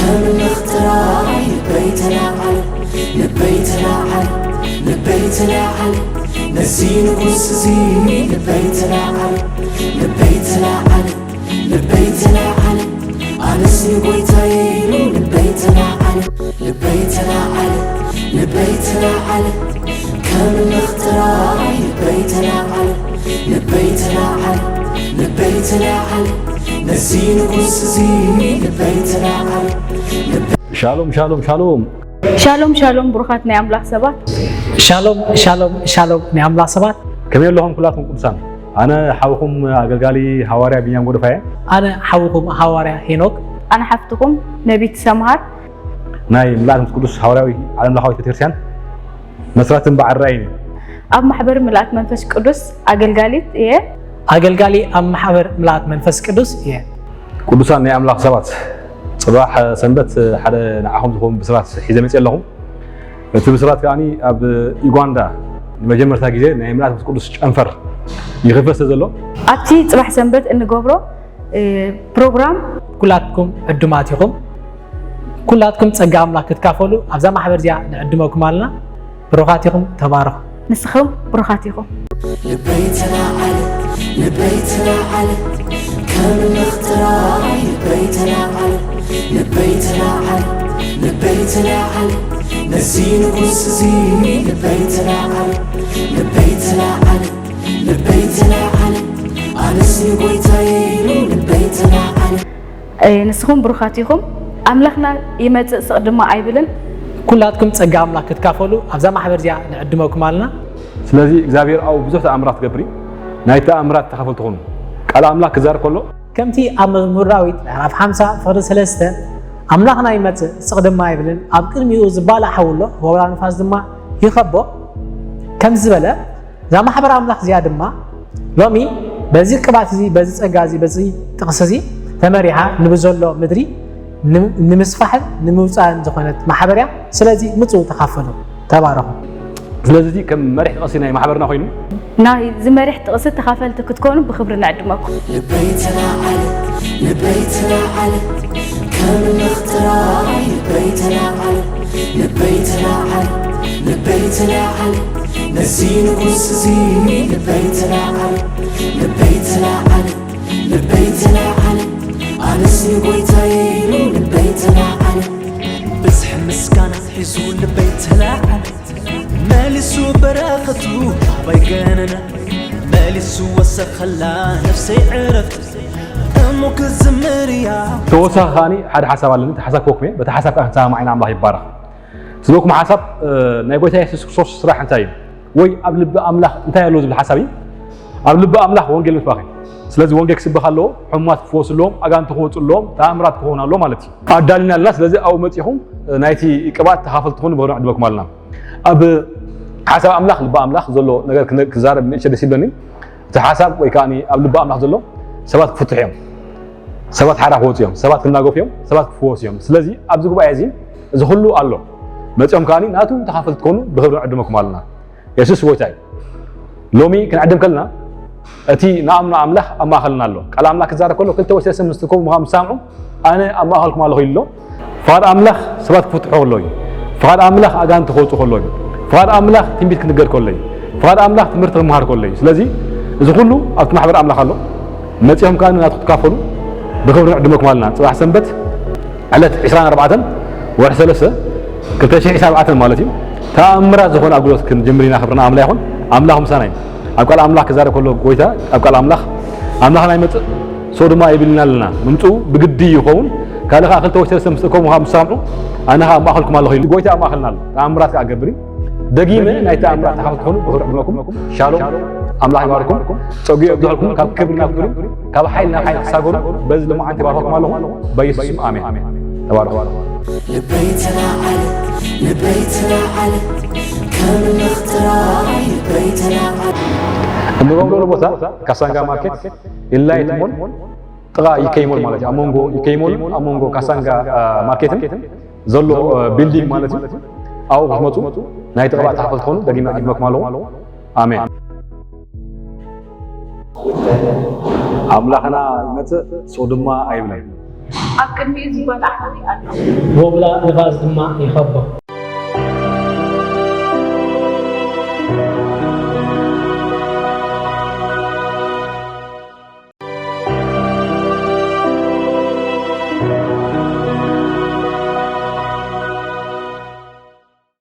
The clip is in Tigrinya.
ኣምላኽ ጥራይ ልበይ ተላዓለ፣ ልበይ ተላዓለ፣ ልበይ ተላዓለ፣ ነዚ ንጉስ እዚ ልበይ ተላዓለ፣ ልበይ ተላዓለ፣ ልበይ ተላዓለ፣ ኣነስ ንጎይታየ ኢሉ ልበይ ተላዓለ፣ ልበይ ተላዓለ፣ ልበይ ተላዓለ፣ ከምላኽ ጥራይ ልበይ ተላዓለ፣ ልበይ ተላዓለ፣ ልበይ ተላዓለ፣ ነዚ ንጉስ እዚ ልበይ ተላዓለ፣ ልበይ ሻሎም ሻሎም ሻሎም። ሻሎም ሻሎም ብሩኻት ናይ ኣምላኽ ሰባት። ሻሎም ሻሎም ሻሎም ናይ ኣምላኽ ሰባት። ከመይ ኣለኹም ኩላትኩም ቅዱሳን? ኣነ ሓውኹም ኣገልጋሊ ሃዋርያ ቢንያም ጎደፋ እየ። ኣነ ሓውኹም ሃዋርያ ሄኖክ። ኣነ ሓፍትኹም ነቢት ሰምሃር። ናይ ምልኣት መንፈስ ቅዱስ ሃዋርያዊ ዓለም ለኻዊት ቤተክርስትያን መስራትን በዓል ራእይን እየ። ኣብ ማሕበር ምልኣት መንፈስ ቅዱስ ኣገልጋሊት እየ። ኣገልጋሊ ኣብ ማሕበር ምልኣት መንፈስ ቅዱስ እየ። ቅዱሳን ናይ ኣምላኽ ሰባት፣ ጽባሕ ሰንበት ሓደ ንዓኹም ዝኸውን ብስራት ሒዘ መጽእ ኣለኹ። እቲ ብስራት ከኣ ኣብ ዩጋንዳ ንመጀመርታ ግዜ ናይ ምልኣት መንፈስ ቅዱስ ጨንፈር ይኽፈት ስለ ዘሎ፣ ኣብቲ ጽባሕ ሰንበት እንገብሮ እ፣ ፕሮግራም ኩላትኩም ዕዱማት ኢኹም። ኩላትኩም ጸጋ ኣምላኽ ክትካፈሉ ኣብዛ ማሕበር እዚኣ ንዕድመኩም ኣለና። ብሩኻት ኢኹም፣ ተባረኹ። ንስኹም ብሩኻት ኢኹም። ልበይ ተላዓለ፣ ልበይ ተላዓለ፣ ከምላኽ ጥራይ ልበይ ተላዓለ፣ ልበይ ተላዓለ፣ ልበይ ተላዓለ፣ ነዚ ንጉስ እዚ ልበይ ተላዓለ፣ ልበይ ተላዓለ፣ ልበይ ተላዓለ፣ ኣነስ ንጎይታየ ኢሉ ልበይ ተላዓለ። እ፣ ንስኹም ብሩኻት ኢኹም። ኣምላኽና ይመጽእ ስቕ ድማ ኣይብልን። ኩላትኩም ጸጋ ኣምላኽ ክትካፈሉ ኣብዛ ማሕበር እዚኣ ንዕድመኩም ኣለና። ስለዚ እግዚኣብሔር ኣብኡ ብዙሕ ተኣምራት ክገብር እዩ። ናይ ተኣምራት ተኻፈልቲ ኩኑ። ቃል ኣምላኽ ክዛረብ ከሎ፣ ከምቲ ኣብ መዝሙር ዳዊት ምዕራፍ ሓምሳ ፍቕዲ ሰለስተ፣ ኣምላኽና ይመጽእ ስቕ ድማ ኣይብልን፣ ኣብ ቅድሚኡ ዝባላዕ ሓዊ ኣሎ፣ ወውላ ንፋስ ድማ ይኸቦ፣ ከምዚ ዝበለ፣ እዛ ማሕበር ኣምላኽ እዚኣ ድማ ሎሚ በዚ ቅብኣት እዚ፣ በዚ ጸጋ እዚ፣ በዚ ጥቕሲ እዚ ተመሪሓ ንብዘሎ ምድሪ ን-፣ ንምስፋሕን ንምውጻእን ዝኾነት ማሕበር እያ። ስለዚ ምጽኡ፣ ተኻፈሉ፣ ተባረኹ። ስለዚ እዚ ከም መሪሕ ጥቕሲ ናይ ማሕበርና ኮይኑ፣ ናይዚ መሪሕ ጥቕሲ ተኻፈልቲ ክትኮኑ ብኽብሪ ንዕድመኩም። ልበይ ተላዓለ፣ ልበይ ተላዓለ፣ ከምላኽ ጥራይ ልበይ ተላዓለ፣ ልበይ ተላዓለ፣ ልበይ ተላዓለ፣ ነዚ ንጉስ እዚ ልበይ ተላዓለ፣ ልበይ ተላዓለ፣ ልበይ ተላዓለ፣ ኣነስ ንጎይታየ ኢሉ ልበይ ተላዓለ። ብዝሒ ምስጋና ሒዙ ልበይ ተላዓለ፣ መሊሱ በረኸቱ ኣባይ ገነነ፣ መሊሱ ወሰኸላ ነፍሰይ ዕረፍቲ፣ እሞ ክዝምር እያ። ተወሳኺ ከኣኒ ሓደ ሓሳብ ኣለኒ፣ እቲ ሓሳብ ክህበኩም እየ። በቲ ሓሳብ ከኣ ክንሰማማዕ ኢና። ኣምላኽ ይባረኽ። ዝህበኩም ሓሳብ፣ እ፣ ናይ ጎይታ የሱስ ክርስቶስ ስራሕ እንታይ እዩ? ወይ ኣብ ልቢ ኣምላኽ እንታይ ኣሎ ዝብል ሓሳብ እዩ። ኣብ ልቢ ኣምላኽ ወንጌል ምስባኽ እዩ። ስለዚ ወንጌል ክስበኽ ኣለዎ፣ ሕሙማት ክፍወሱ ኣለዎም፣ ኣጋንንቲ ክወፁ ኣለዎም፣ ተኣምራት ክኸውን ኣለዎ ማለት እዩ። ኣዳሊና ኣለና። ስለዚ ኣብኡ መፂኹም፣ እ፣ ናይቲ ቅብኣት ተኻፈልቲ ትኾኑ ብኽብሪ ንዕድመኩም ኣለና። ኣብ ሓሳብ ኣምላኽ፣ ልቢ ኣምላኽ ዘሎ ነገር ክነ-፣ ክዛረብ ንእሽቶ ደስ ይብለኒ። እቲ ሓሳብ ወይ ከኣ ኣብ ልቢ ኣምላኽ ዘሎ ሰባት ክፍትሑ እዮም። ሰባት ሓራ ክወፁ እዮም። ሰባት ክናገፉ እዮም። ሰባት ክፍወሱ እዮም። ስለዚ ኣብዚ ጉባኤ እዚ እዚ ኩሉ ኣሎ። መፂኦም ከኣ ናቱ ተኻፈልቲ ትኾኑ ብኽብሪ ንዕድመኩም ኣለና። የሱስ ጎይታ እዩ። ሎሚ ክንዕድም ከለና እቲ ንኣምኖ ኣምላኽ ኣብ ማእኸልና ኣሎ። ቃል ኣምላኽ ክዛረብ ከሎ ክልተ ወይ ሰለስተ ምስ ትርከቡ ምዃን ምስ ሰምዑ ኣነ ኣብ ማእኸልኩም ኣለኹ ኢሉ ኣሎ። ፍቓድ ኣምላኽ ሰባት ክፍትሑ ከለዉ እዩ። ፍቓድ ኣምላኽ ኣጋንንቲ ክወፁ ከለዉ እዩ። ፍቓድ ኣምላኽ ትንቢት ክንገር ከሎ እዩ። ፍቓድ ኣምላኽ ትምህርቲ ክመሃር ከሎ እዩ። ስለዚ እዚ ኩሉ ኣብቲ ማሕበር ኣምላኽ ኣሎ። መፂኦም ከኣ ናቱ ክትካፈሉ ብኽብሪ ንዕድመኩም ኣለና። ፅባሕ ሰንበት ዕለት ዕስራን ኣርባዕተን ወርሒ ሰለስተ ክልተ ሽሕን ዕስራን ኣርባዕተን ማለት እዩ። ተኣምራት ዝኾነ ኣገልግሎት ክንጅምር ኢና። ክብርና ኣምላኽ ይኹን። ኣምላኽ ምሳና እዩ። ኣብ ቃል ኣምላኽ ክዛረብ ከሎ ጎይታ ኣብ ቃል ኣምላኽ ኣምላኽና ይመጽእ ሰው ድማ ይብልና ኣለና። ምምጽኡ ብግዲ ይኸውን። ካልእ ከኣ ክልተ ወይ ሰለስተ ምስ እከቡ ካብ ዝሰምዑ ኣነ ከኣ ኣብ ማእኸልኩም ኣለኹ ኢሉ ጎይታ ኣብ ማእኸልና ኣሎ። ተኣምራት ከኣ ክገብር እዩ። ደጊመ ናይ ተኣምራት ተኻፈል ክትኾኑ ብኽብሪ ዕድመኩም። ሻሎም። ኣምላኽ ይባርኩም። ጸጉ የብዝሐልኩም። ካብ ክብሪ ናብ ክብሪ፣ ካብ ሓይሊ ናብ ሓይሊ ትሳገሩ። በዚ ሎማዓንቲ ይባርኸኩም ኣለኹ። በኢየሱስ ስም ኣሜን። ተባረኹ። ልበይ ተላዓለ፣ ልበይ ተላዓለ፣ ከምልኽ ጥራይ ልበይ ተላዓለ። እንረኽበሉ ቦታ ካሳንጋ ማርኬት፣ ኢላይት ሞል፣ ጥቓ ኢኬይ ሞል ማለት እዩ። ኣብ መንጎ ኢኬይ ሞል፣ ኣብ መንጎ ካሳንጋ፣ አ፣ ማርኬትን ዘሎ፣ አ፣ ቢልዲንግ ማለት እዩ። ኣብኡ ክትመፁ ናይ ተቐባእ ተኻፈል ትኾኑ ደጊመ ዕድመኩም ኣለኹ። ኣሜን። ኣምላኽና ይመጽእ፣ ስቕ ድማ ኣይብለን። ኣብ ቅድሚኡ እዚ ጓል ዓሓኒ ኣሎ። ጎብላ ንፋስ ድማ ይኸቦ።